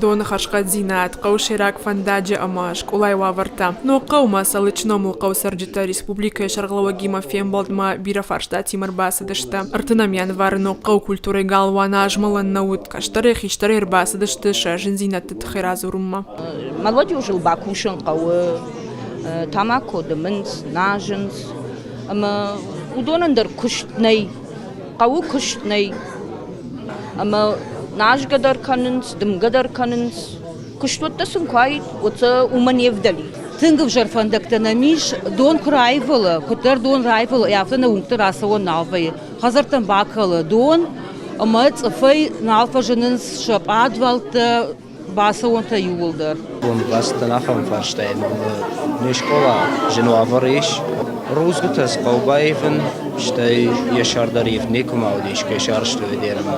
Доны хӕрзхъӕддзинад, хъӕуы сӕйраг фӕндаджы ӕмӕ скъолайы уавӕртӕ. Ногхъӕумӕ Цӕлыччы номыл хъӕуы цӕрджытӕ республикӕйы сӕргълӕууӕгимӕ фембӕлдмӕ бирӕ фарстатимӕ ӕрбацыдысты. Ӕртынӕм январы Ногхъӕуы культурӕйы галуаны азмӕлӕн нӕ уыд. Кӕстӕрӕй-хистӕрӕй ӕрбацыдысты сӕ зындзинӕдты тыххӕй радзурынмӕ. Молодежыл бакусын хъӕуы, тамако дымынц, назынц, ӕмӕ уыдонӕн дӕр куыст нӕй, хъӕуы куыст нӕй. Ӕмӕ назгӕ дӕр кӕнынц, дымгӕ дӕр кӕнынц. Куыстуӕттӕ сын куы уаид, уӕд сӕ уымӕ не вдӕлид. Тынг ӕвзӕр фӕндӕгтӕ нӕм ис. Дон куы раивылы, куыддӕр дон раивылы, афтӕ нӕ уынгты рацӕуӕн нал вӕййы. Хӕдзӕрттӕм бакӕлы дон ӕмӕ цъыфӕй нал фӕзынынц сӕ пъадвӕлттӕ, бацӕуӕнтӕ иууылдӕр. Бон бацыдтӕн ахӕм фарстайы, не скъола зын уавӕры ис. Рудзгуытӕ цы хъӕуы баивын, стӕй йӕ сӕр дӕр ивд никуыма уыдис, кӕй сарӕзтой дерӕмӕ.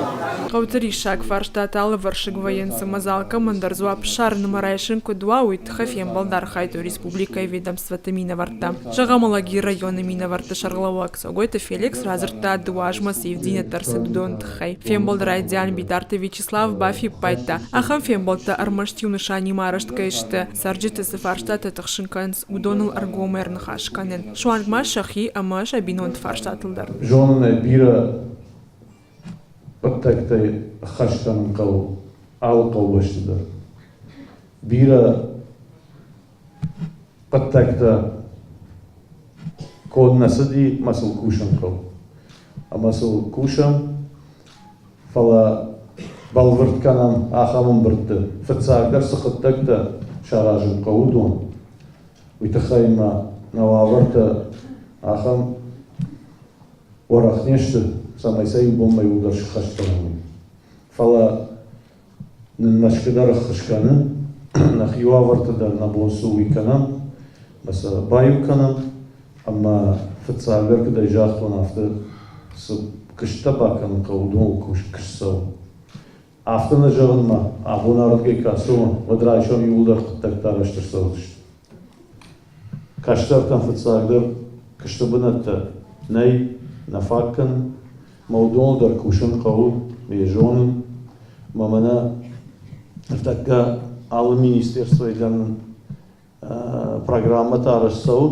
Хъӕуты риссаг фарстатӕ алывӕрсыг вӕййынц ӕмӕ дзы алкӕмӕн дӕр дзуапп ссарынмӕ райсын куыд уа, уый тыххӕй фембӕлд архайдтой республикӕйы ведомствӕты минӕвӕрттӕ. Зӕгъӕм, Алагиры районы минӕвӕртты сӕргълӕууӕг Цогойты Феликс радзырдта, дыууӕ азмӕ цы ивддзинӕдтӕ ӕрцыд, уыдоны тыххӕй. Фембӕлды райдиан Битарты Вячеслав бафиппайдта, ахӕм фембӕлдтӕ ӕрмӕст иу нысанимӕ арӕзт кӕй сты, цӕрджыты цы фарстатӕ тыхсын кӕнынц, уыдоныл ӕргом ӕрныхас кӕнын, суанг ма сӕхи ӕмӕ сӕ бинонты фарстатыл дӕр. Зонын ӕй, бирӕ хъуыддӕгтӕй ӕххӕст кӕнын хъӕуы алы хъӕубӕсты дӕр. Бирӕ хъуыддӕгтӕ код нӕ цыди ӕмӕ сыл кусын хъӕуы. Ӕмӕ сыл кусӕм, фӕлӕ бӕлвырд кӕнӕм ахӕм ӕмбырдты, фыццагдӕр цы хъуыддӕгтӕ саразын хъӕуы, уыдон. Уый тыххӕй ма нӕ уавӕртӕ ахӕм уӕрӕх не сты, цӕмӕй сӕ иу бонмӕ иуылдӕр сыххӕст кӕнӕм, уый. Фӕлӕ нын Мӕскуы дӕр ӕххуыс кӕны, нӕхи уавӕрты дӕр нӕ бон цы у, уый кӕнӕм, ӕмӕ сӕ баиу кӕнӕм. Ӕмӕ фыццагдӕр куыдӕй загътон, афтӕ цы куысттӕ бакӕнын хъӕуы, уыдоныл куыст цӕуы. Афтӕ нӕ зӕгъын ма, абон ардыгӕй куы ацӕуӕм, уӕд райсом иууылдӕр хъуыддӕгтӕ арӕзт ӕрцӕудзысты. Кӕстӕртӕн фыццагдӕр куысты бынӕттӕ нӕй, нӕ фаг кӕны. Мӕ уыдоныл дӕр кусын хъӕуы, йӕ зонын. Мӕ мӕнӕ ныртӕккӕ алы министерствойы дӕр нын программӕтӕ арӕзт цӕуы,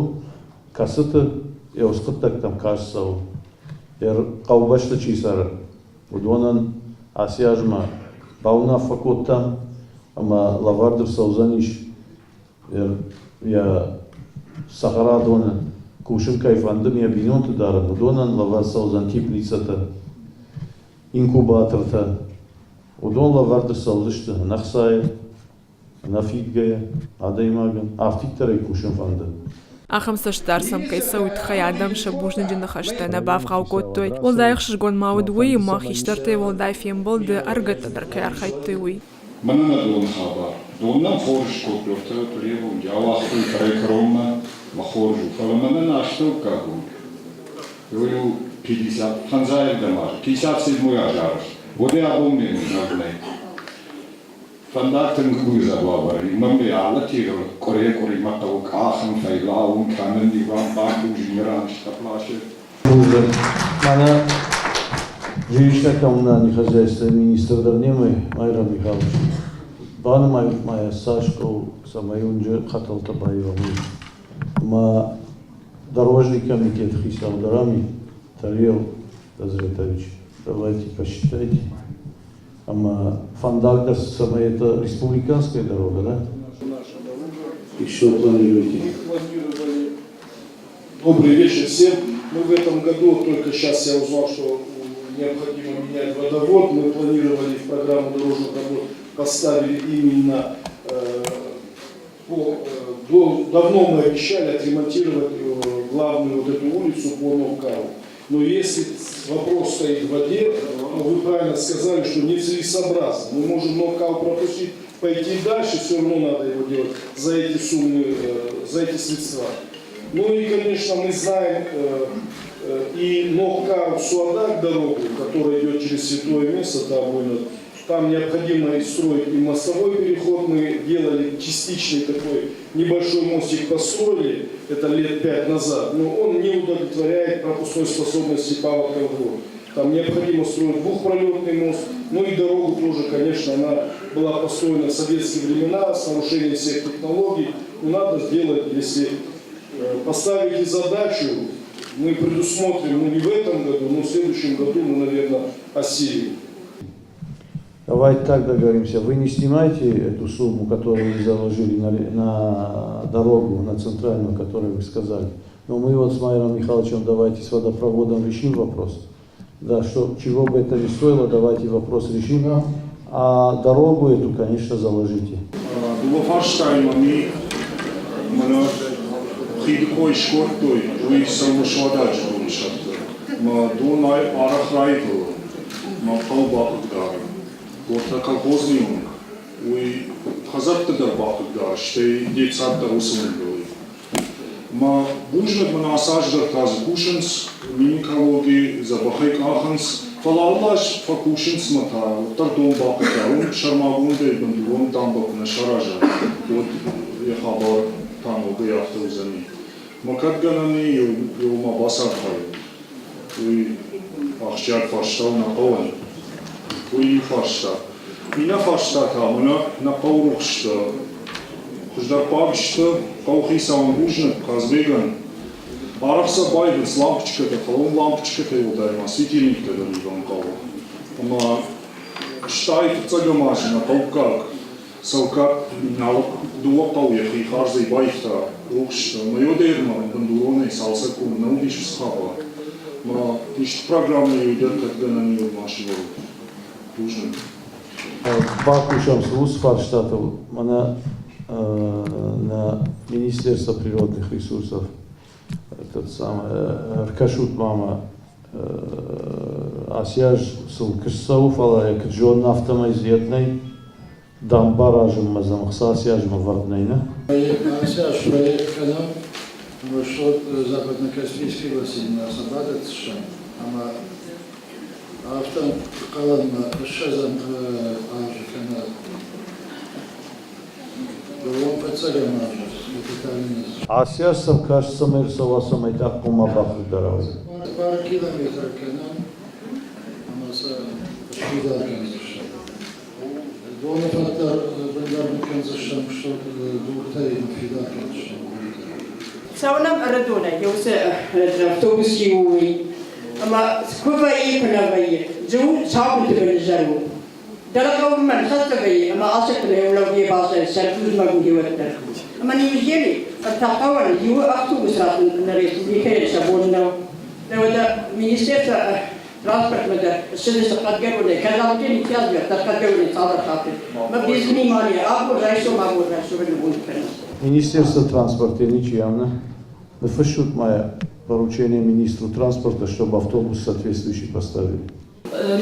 кӕцыты йӕ уыцы хъуыддӕгтӕм каст цӕуы. Йӕ хъӕубӕсты чи цӕры, уыдонӕн ацы азмӕ бауынаффӕ кодтам ӕмӕ лӕвӕрд ӕрцӕудзӕнис йӕ цӕхӕрадоны кусын кӕй фӕнды, йӕ бинонты дарын, уыдонӕн лӕвӕрд цӕудзӕн теплицӕтӕ, инкубатортӕ. Уыдон лӕвӕрд ӕрцӕудзысты ӕнӕхцайӕ, ӕнӕфидгӕйӕ адӕймагӕн, афтиддӕрӕй кусын фӕнды. Ахӕм цӕстдар сӕм кӕй цӕуы, уый тыххӕй адӕм сӕ бузныджы ныхӕстӕ нӕ бавгъау кодтой. Уӕлдай ӕхсызгон ма уыд уый, ӕмӕ хистӕртӕй уӕлдай фембӕлды ӕрыгӕттӕ дӕр кӕй архайдтой, уый. Мӕнӕ нӕ доны хабар. Дон нӕм хорз скодтой, ӕртӕ ауагътой кӕрӕй-кӕронмӕ, мӕ хорз у. Фӕлӕ мӕнӕ нӕ астӕуккаг уынг, уый у 50, фӕндзайырдӕм аз, 57 аз арӕзт. Уӕдӕй абон ме нӕв нӕй. Фӕндаг тынг гуырдзаг уавӕры и. Мӕнмӕ алы тигъыл къуырийӕ-къуыримӕ хъӕуы къахын, фӕйлауын, кӕнын, иуӕн бакусын, иран стӕп ласы. Мӕнӕ жилищно-коммунальный хозяйствойы министр дӕр немӕ Майрӕн Михайлович, банымайут ма йӕ цас хъӕуы, цӕмӕй уынджы хӕтӕлтӕ баивӕм, уый. Ӕмӕ дорожный комитеты хицау дӕр ам и, Тариел Тазретович. Давайте посчитайте. Ӕмӕ фӕндаг дӕр цӕмӕй это республиканская дорога, да? Еще планируете? Добрый вечер всем. Мы в этом году, только сейчас я узнал, что необходимо менять водовод. Мы планировали в программу дорожных работ, поставили именно давно мы обещали отремонтировать главную вот эту улицу по Новкару. Но если вопрос стоит в воде, ну, вы правильно сказали, что нецелесообразно. Мы можем Новкау пропустить, пойти дальше, все равно надо его делать за эти суммы, за эти средства. Ну и, конечно, мы знаем и Ногкау Суадак дорогу, которая идет через святое место, там необходимо и строить и мостовой переход. Мы делали частичный такой небольшой мостик, построили, это лет 5 назад, но он не удовлетворяет пропускной способности паводков вод. Там необходимо строить двухпролетный мост. Ну и дорогу тоже, конечно, она была построена в советские времена с нарушением всех технологий. Но надо сделать, если поставите задачу, мы предусмотрим, ну не в этом году, но в следующем году мы, наверное, осилим. Давайте так договоримся. Вы не снимайте эту сумму, которую вы заложили на дорогу, на центральную, которую вы сказали. Но мы вот с Майером Михайловичем давайте с водопроводом решим вопрос. Да, что, чего бы это ни стоило, давайте вопрос решим. А дорогу эту, конечно, заложите. Дыууӕ фарстайы мӕм и, мӕнӕ хиды кой скодтой, уый цӕуы Суададжы доны сӕрты. Мӕ дон арӕх раивылы, мӕ хъӕу бахъыгдары. Уӕртӕ колхозный уынг, уый хӕдзӕртты дӕр бахъыгдары, стӕй детсад дӕр уыцы уынгыл и. Мӕ бузныг мын ацы аз дӕр та дзы кусынц, минекологи дзӕбӕхӕй къахынц, фӕлӕ алы аз фӕкусынц мӕ та уӕддӕр дон бахъыгдары. Уым сӕрмагондӕй бындурон дамбӕ куы нӕ сараза, уӕд йӕ хабар та ногӕй афтӕ уыдзӕни. Мӕ кӕд гӕнӕн и, еу ма бацархайон. Уый ахсджиаг фарста у нӕ хъӕуӕн. Уый иу фарста. Иннӕ фарста та мӕнӕ нӕ хъӕуы рухсты хуыздӕр хъуаг сты хъӕуыхицауӕн бузныг Хъазбегӕн. Арӕх сӕ байвынц лампочкӕтӕ, фӕлӕ уым лампочкӕтӕй уӕлдай ма светильниктӕ дӕр ивын хъӕуы. Ӕмӕ стай фыццӕгӕм азы нӕ хъӕуккаг Цӕукъа Инал дыууӕ хъӕуы йӕхи хардзӕй баивта рухс мӕйодӕрмӕ бындуронӕй цалцӕггонд нӕ уыдис уыцы хабар. Мӕ исты программӕйы дӕр кӕд гӕнӕн и, уӕд ма сывӕрут. Бузныг. Бакусӕм цы уыцы фарстатыл, мӕнӕ нӕ Министерство природных ресурсов этот самый ӕркӕсут ма мӕ ацы аз сыл куыст цӕуы, фӕлӕ йӕ куыд зонын, афтӕмӕй зиӕд нӕй. Дамба разынмӕ дзӕмхца ацы азмӕ вӕрд нӕй, нӕ? Ацы аз проект кӕнӕм ӕмӕ Западно-Каспийский бассейнмӕ сӕ бадӕтдзыстӕм ӕмӕ афтӕ хъалонмӕ ссӕдзӕм азы кӕнӕ Ацы аз сӕм каст цӕмӕй ӕрцӕуа, цӕмӕй тагъд ма бахъыгдарӕуа. Пар километр кӕнӕм ӕмӕ сӕ сфидар кӕндзыстӕм. Доны фӕд дӕр бындӕр ныккӕндзыстӕм, дуртӕй фидар кӕндзыстӕм. Цӕуынӕм Ӕрыдонӕй, уыцы автобус иу уый. Ӕмӕ куы вӕййы, куы нӕ вӕййы. Дзыу сау быдыры нызӕр у. Дӕлӕхъӕуы мӕн хӕццӕ вӕййы ӕмӕ ацӕттӕ лӕугӕ баззайы сӕртузмӕ уыди уӕддӕр. Ӕмӕ неужели ӕртӕ хъӕуӕн иуы автобус раттын нӕ республикӕйӕн сӕ бон нӕу? Уӕдӕ министерство транспортмӕ дӕр ссыдысты хъӕдгӕронӕй, кӕд алке ницы дӕр хъӕдгӕронӕй цалдӕр хатты. Мӕ без внимания, абон райсом, абон райсом нывонд кӕнынц. Министерство транспорта ничи явно. Ныффыссут ма поручение министру транспорта, чтобы автобус соответствующий поставили.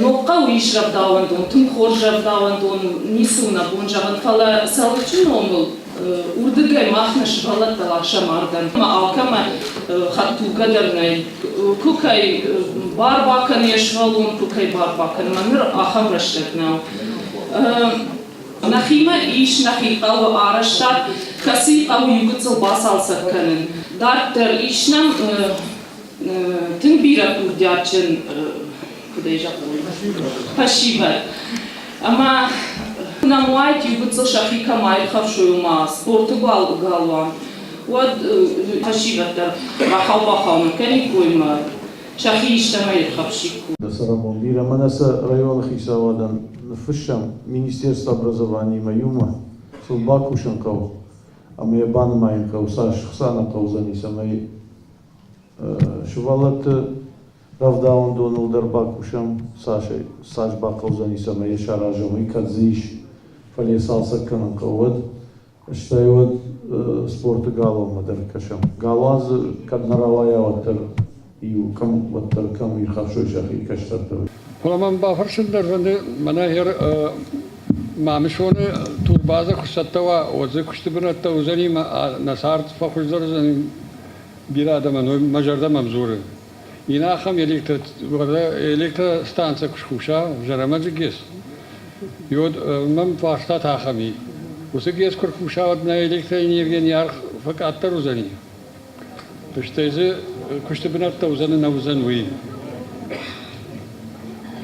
Ногхъӕуы ис рӕвдауӕндон, тынг хорз рӕвдауӕндон, ницы у нӕ бон зӕгъын, фӕлӕ Цӕлыччы номыл уырдыгӕй мах нӕ сывӕллӕттӕ ласӕм ардӕм. Ӕмӕ алкӕмӕ хӕдтулгӕ дӕр нӕй. Куы кӕй бар бакӕны йӕ сывӕллон, куы кӕй бар бакӕны. Мӕ ныр ахӕм рӕстӕг нӕу. Нӕхимӕ ис нӕхи хъӕуы арӕзтад, кӕцыйы хъӕуы иугыццыл бацалцӕг кӕнын. Дарддӕр ис нӕм тынг бирӕ курдиатджын, куыд ӕй зӕгъон, фӕсивӕд. Ӕмӕ нӕм уайд иугыццыл сӕхи кӕм аирхӕфсой, ома спорты галуан, уӕд фӕсивӕд дӕр рахау-бахау нӕ кӕниккой ӕмӕ сӕхи истӕмӕй ирхӕфсиккой. Цӕрӕнбон бирӕ. Мӕнӕ сӕ районы хицауадӕн ныффыссӕм Министерство образованиимӕ иумӕ, сыл бакусын хъӕуы ӕмӕ йӕ банымайын хъӕуы, цас хца нӕ хъӕудзӕни, цӕмӕй сывӕллӕтты рӕвдауӕндоныл дӕр бакусӕм, цас бахъӕудзӕни, цӕмӕй йӕ саразӕм, уый кӕд дзы ис, фӕлӕ йӕ цалцӕг кӕнын хъӕуы, уӕд стӕй уӕд спорты галуанмӕ дӕр кӕсӕм. Галуан дзы кӕд нӕ рауайа, уӕддӕр иу кӕм, уӕддӕр кӕм ирхӕфсой сӕхи кӕстӕртӕ. Фӕлӕ мӕм бафӕрсын дӕр фӕнды, мӕнӕ хер Мамысоны турбазӕ куы сцӕттӕ уа, уӕд дзы куысты бынӕттӕ уыдзӕни нӕ цард фӕхуыздӕр уыдзӕни бирӕ адӕмӕн, уый мӕ зӕрдӕ мӕм дзуры. Иннӕ ахӕм электростанцӕ куы скуса, Зӕрӕмӕджы ГЭС, уӕд мӕм фарстатӕ ахӕм и. Уыцы ГЭС куы ркуса, уӕд нӕ электроэнергийӕн йӕ аргъ фӕкъаддӕр уыдзӕни. Стӕй дзы куысты бынӕттӕ уыдзӕн нӕ уыдзӕн, уый.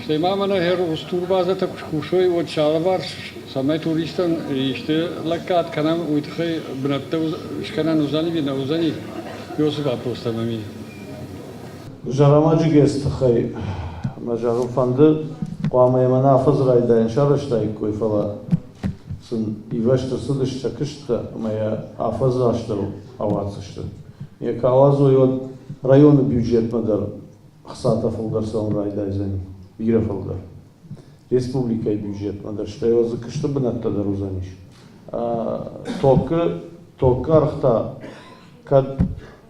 Стӕй ма мӕнӕ турбазӕтӕ куы скусой, уӕд сӕ алыварс, цӕмӕй туристӕн исты лӕггад кӕнӕм, уый тыххӕй бынӕттӕ скӕнӕн уыдзӕни ӕви нӕ уыдзӕни, уыцы вопростӕ мӕм и. Зӕрӕмӕджы ГЭС-ы тыххӕй мӕ зӕгъын фӕнды, хъуамӕ йӕ мӕнӕ афӕдзы райдайӕн сарӕзтаиккой, фӕлӕ сын ивӕзт ӕрцыдысты сӕ куыстытӕ ӕмӕ йӕ афӕдзы астӕу ауадздзысты. Йӕ куы ауадзой, уӕд районы бюджетмӕ дӕр ӕхцатӕ фылдӕр цӕуын райдайдзӕни, бирӕ фылдӕр. Республикӕйы бюджетмӕ дӕр, стӕй дзы куысты бынӕттӕ дӕр уыдзӕнис. Токы, токы ӕргътӕ кӕд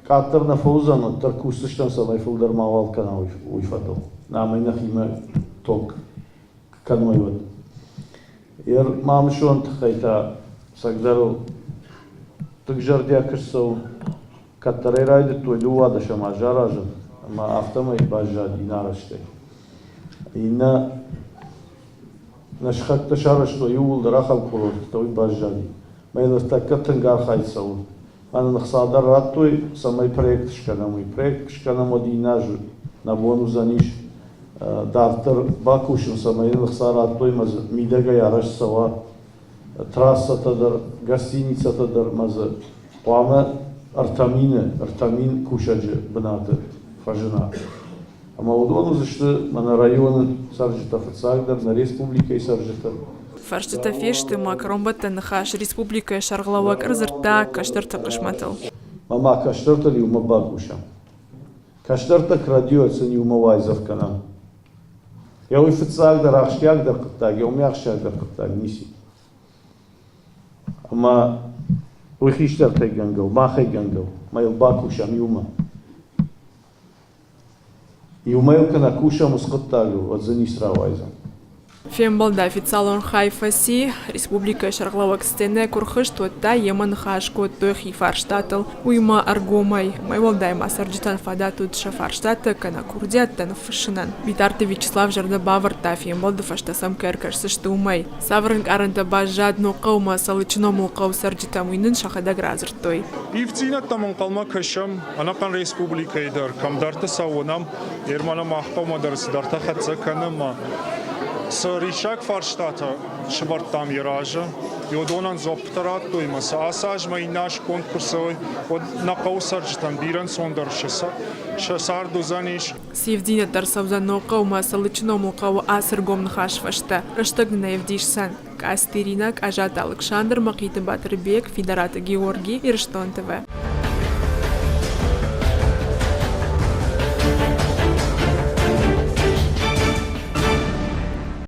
къаддӕр нӕ фӕуыдзӕн, уӕддӕр кусдзыстӕм, цӕмӕй фылдӕр мауал кӕна уый фӕдыл. Намӕ нӕхимӕ ток кӕной уӕд. Ер Мамысон тыххӕй та цӕгдӕрыл тынг зӕрдиаг куыст цӕуы. Кӕддӕрӕй райдыдтой дыууадӕсӕм аз аразын, ӕмӕ афтӕмӕй баззади нарӕзтӕй. Иннӕ нӕ сыхӕгтӕ сарӕзтой иууылдӕр ахӕм курорттӕ, уый баззади. Мӕ ныртӕккӕ тынг архайд цӕуы. Мӕнӕн ӕхца дӕр радтой, цӕмӕй проект скӕнӕм, уый. Проект скӕнӕм, уӕд иннӕ аз нӕ бон уыдзӕнис дарддӕр бакусын, цӕмӕй нын ӕхца радтой ӕмӕ дзы мидӕгӕй арӕзт цӕуа трассӕтӕ дӕр, гостиницӕтӕ дӕр ӕмӕ дзы хъуамӕ 3000 кусӕджы бынаты фӕзына. Ӕмӕ уыдон уыдзысты мӕнӕ районы цӕрджытӕ фыццагдӕр, нӕ республикӕйы цӕрджытӕ. Фарстытӕ фесты ӕмӕ кӕронбӕттӕн ныхас республикӕйы сӕргълӕууӕг ӕрдзырдта кӕстӕрты хъысмӕтыл. Ӕмӕ ма кӕстӕртыл иумӕ бакусӕм. Кӕстӕртӕ кӕрӕдзийӕн сын иумӕ уайдзӕф кӕнӕм. Йӕ уый фыццагдӕр ахсджиагдӕр хъуыддаг, йӕ уымӕй ахсджиагдӕр хъуыддаг ницы. Ӕмӕ уый хистӕртӕй гӕнгӕ у, махӕй гӕнгӕ у, ӕмӕ йыл бакусӕм иумӕ. Иумӕ йыл кӕнӕ кусӕм уыцы хъуыддагыл, уӕд дзы ницы рауайдзӕн. Фембӕлды официалон хай фӕци. Республикӕйы сӕргълӕууӕг сценӕйы куы рхызт, уӕд та йемӕ ныхас кодтой хи фарстатыл. Уыимӕ ӕргомӕй. Уымӕй уӕлдай ма цӕрджытӕн фадат уыд сӕ фарстатӕ кӕнӕ курдиӕттӕ ныффыссынӕн. Битарты Вячеслав зӕрдӕ бавӕрдта, фембӕлды фӕстӕ сӕм кӕй ӕркӕсдзысты, уымӕй. Цавӕр ӕнкъарӕнтӕ баззад Ногхъӕумӕ Цӕлыччы номыл хъӕуы цӕрджытӕм, уый нын сӕхӕдӕг радзырдтой. Ивддзинӕдтӕм ӕнхъӕлмӕ кӕсӕм ӕнӕхъӕн республикӕйы дӕр, кӕмдӕрты сӕ уынӕм, Ерманы мах хъӕумӕ дӕр цыдӕртӕ хӕццӕ кӕны ӕмӕ цы риссаг фарстатӕ сӕвӕрдтам йӕ разы, уыдонӕн дзуӕппытӕ радтой ӕмӕ сӕ ацы азмӕ иннӕ аз конд куы рцӕуой, уӕд нӕ хъӕуы цӕрджытӕн бирӕ ӕнцондӕр сӕ цард уыдзӕнис. Цы ивддзинӕдтӕ ӕрцӕудзӕн Ногхъӕумӕ Цӕлыччы номыл хъӕуы ацы ӕргом ныхасы фӕстӕ, рӕстӕг нын ӕй ӕвдисдзӕн. Къацты Иринӕ, Къазаты Алыксандр, Мӕхъиты Батырбег, Фидараты Георги, Ирыстон ТВ.